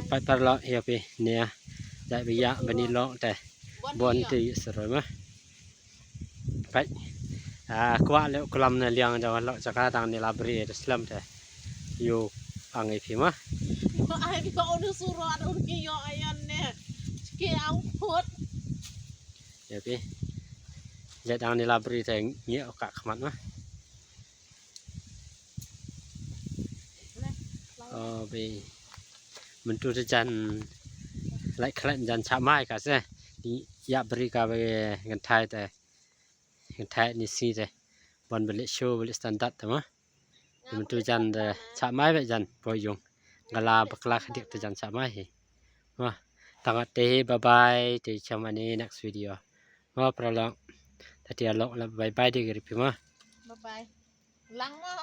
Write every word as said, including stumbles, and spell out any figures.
Pait paralok, ya phi, nia. Jait ba ya bani lok te. Bon te yu saroi ma. Pait. Kwah le u klam na liang da wa lok jaka dang ni labri da slem te. Yu ang i phi ma. Ai phi ko onu suro ar un ki yo ayan ne. Ki au khot. Ya phi. Jait dang ni labri te ngi o ka khmat ma. O bi. Myntu te jan lai khlem jan cha mai ka se. Di ya bri ka ba ngan thai te. Ngan thai ni si te. Bon balik show balik standard te ma. Di myntu jan te cha mai ba jan poi yung. Gala bakla khadik te jan cha mai hi. Ma. Tang te hi, bye bye. Te cham ani next video. Ma paralok. Tati alok la bye bye di gari phi ma. Bye bye. Lang mo.